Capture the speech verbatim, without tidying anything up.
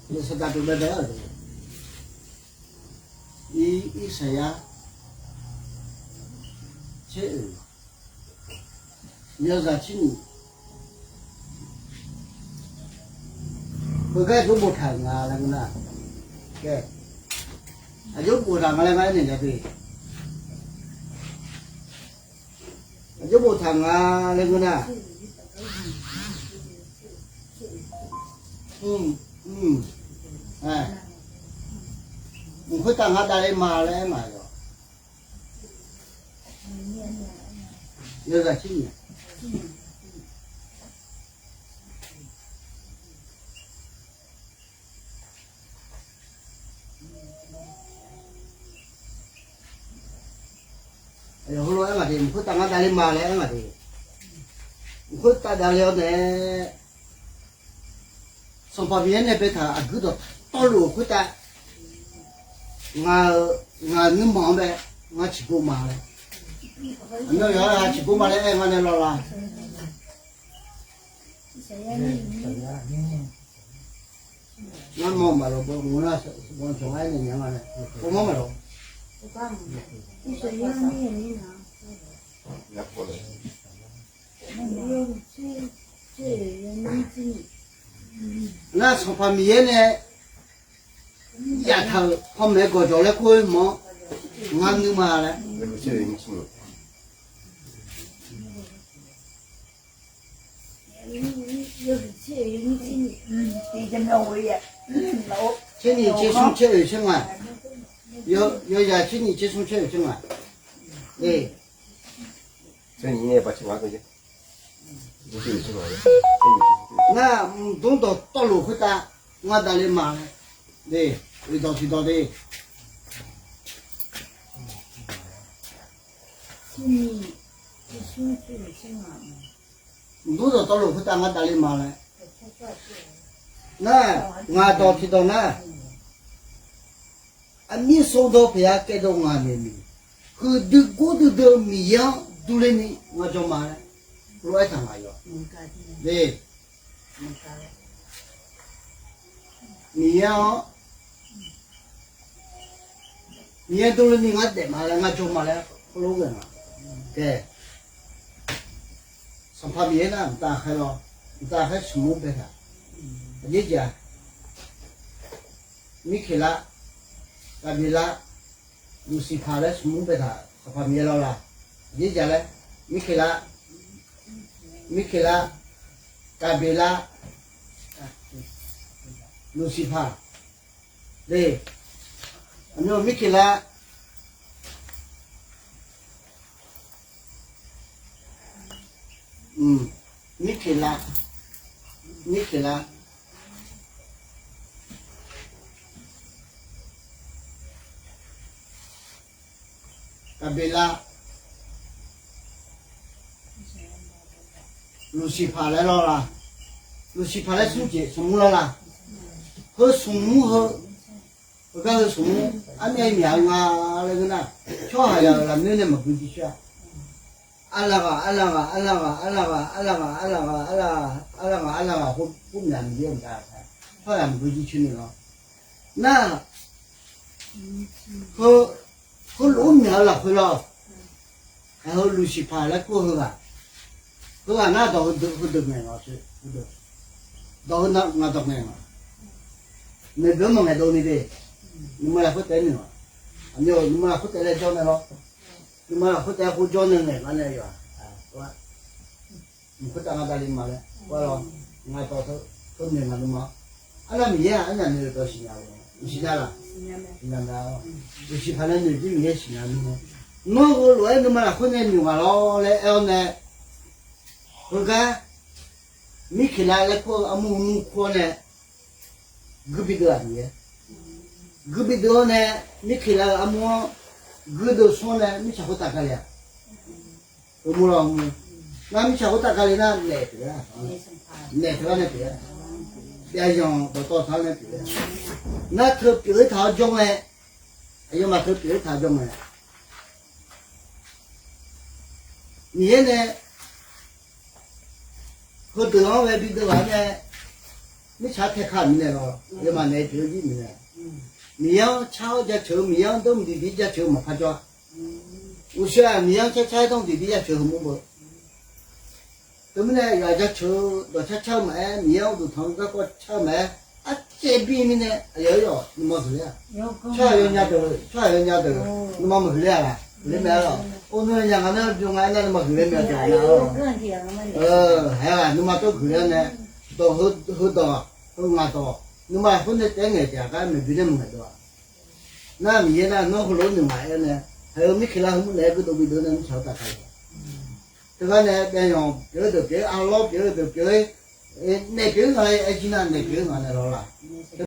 Saqdaq deuq baebae-a, ir, Irsaqyar tser oeq, yawzaq tser nyiq. Heugar aqjox boftaq nga laer ngeur nar, aqjox boftaq nga laer ngar aernaeq nya de. Aqjox boftaq nga laer ngeur nar, mq khoertav ngar davle ma laer aer ma yawq. Yawzaq tser nyiq. Heulof-aer ngaq de, mq khoertav ngar davle ma laer aer ngaq de. Mq khoertav davle-awr nae, Sanqpaq Miqyaer nae baetaq aqguir dawqtawvluf khoertav, ngaq-euq, ngaq-euq nuirmanq-anr bae, ngar ciqgor ma laer, aqmyan yawqha-aq ciqgor ma laer aer ngar nae lawr la. Ngar mawr maqloq, bawmawr maqloq. Nar Sanqpaq Miqyaer nae yaftaq-euq panmaeq gawqjawq laer kur-eu mawr, ngar nuima laer. Tser nyiq tser smr tser oeq tser ngaq. Yawzaq tser nyiq tser smr tser oeq tser ngaq. Nar mqdmr dawqtawvluf khoertav ngar davle ma laer, oeqdawq tiqdawq de. Mqdmr dawqtawvluf khoertav ngar davle ma laer. Nar, ngaq dawq tiqdawq nar, aqmir sov dawq pyeuf-a kaevdov ngaq maeqmiq, huiqdui gordui dui-eu Miqyaer-anr durler ni ngar jawr ma laer lof-aer taq ngaq yawq. Miqyaer-anr, Miqyaer durler ni ngar daef ma laer ngar jawr ma laer khoerlof ghae nga. Khae, Sanqpaq Miqyaer nar mqtav khaer lawr, mqtav khaer smqmr baetaq. Aqjeq jeq-aq, Mirkeqlav, Gaqbeqlav, Luqsiqpaq laer smqmr baetaq Sanqpaq Miqyaer lawr la. Aqjeq jeq laer, Mirkeqlav, Mirkeqlav, Gaqbeqlav, Luqsiqpaq. De, aqmyan Mirkeqlav, Mirkeqlav, Mirkeqlav, Gaqbeqlav, Luqsiqpaq laer lawr la. Luqsiqpaq laer smr jeq smqmr lawr la. Heu smqmr heu, heugar heu smqmr, armyav myaq-eu nga laer ngeur nar, tsawrhaqzaq-euq lafnoer nae maqgui jircoer-a. Arlav ghaq, arlav ghaq, arlav ghaq, arlav ghaq, arlav ghaq, arlav ghaq, arlav ghaq, arlav ghaq, arlav ghaq khoer myaq Miqyaer-anr mqtav, tsawrhaqzaq maqgui jircoer ni lawr. Nar, heu, khoerlof-aer myaq-eu lafkhoer lawr. Aq, heu Luqsiqpaq laer kur-eu heughaq, heughaq nar dawq heudeuq ngaeq nga, dawq heu ngaq dawq ngaeq nga. Maeqboeq-anr maqngaeq dov ni de. Nuima lafkhoer taef-aer noeq-aq, aqmyan-euq nuima lafkhoer taef laer jawr nae lawr. Nuima lafkhoer taef-aer khoer jawr nae ngaeq nga nae yawq-aq. Mq khoertav ngar davle ma laer, ngaq dawq teu noeq ngaq nuima. Arnav Miqyaer-aq arnyaf noeq-eu dawq siqnya-eu, maqsiqnya laq? Siqnya mae-awr, Luqsiqpaq nae noeq jir Miqyaer siqnya-eu mirnae, nawr heulof-aer nuima lafkhoer nae noeq ngaq lawr laer aer-awr nae, heugar Mirkeqlav laer kur-eu armur hmur kur-awr nae, guirdeuv-aq Miqyaer, guirdeuv-awr nae, Mirkeqlav-euq armur-anr guirdeuv smr-awr nae mirtsaq khoertav gale-aq. Heu mur lawr mur. Nar mirtsaq khoertav gale nar naef pyeuf-a, naef teugar nae pyeuf-a, pyav zanq dawqtawv taq-awr nae pyeuf-a. Nar teu pyeuf-ir taq-awr jawr ngae, aqyawfmaf teu pyeuf-ir taq-awr jawr ngae, Miqyaer nae heudeuq-anr ghae bideuv ghaq-anr nae, Mirtsaq tae ka mirnae lawr, aqyawfmaf naeq-eu pyeuf-eu jir mirnae, Miqyaer-anr car-awr jaceuq-eu, Miqyaer-anr dawrmq diqdir jaceuq-eu maqpar jawr-a. Uqshoe-aq, Miqyaer-anr carcar-aer dawrmq diqdir jaceuq heu mur beu. Teumirnae yawqha jaceuq-eu dawq carcar-eu maqaer, Miqyaer-anr uqduq tanq-eu garkawv car-eu maqaer, arcaev bir mirnae aqyawf-aer yawf nuima huiqler-a. Tsawrhaq yawnya deuq, tsawrhaq yawnya deuq nuima maqhuiqler-a laq, huiqler mae-a lawq. Or, nymr yawnya ngaq nar bymr nga aernar nuima huiqler mae-a lawq. Haeq-aq nuima tawr guiqler-awr nae, dawq heudawq, heu ngaq dawq, nuima khoer nae taef-aer ngaeq taef-a gar maeqboe nae maqngaeq dov-a. Nar Miqyaer nar nawr heulof-aer noeq ngaq-aer nae, haeq-eu mirkeuq lar heu mur naeq-aer guirdov guirdov nae mirtsaq-eu taqkaq-a. Teugar nae daefyanq pyeuf-eu deuq pyeuf-ir, arlawr pyeuf-eu deuq pyeuf-ir, naeq pyeuf-ir nga-aer aer jir nar naeq pyeuf-ir nga nae lawr laq.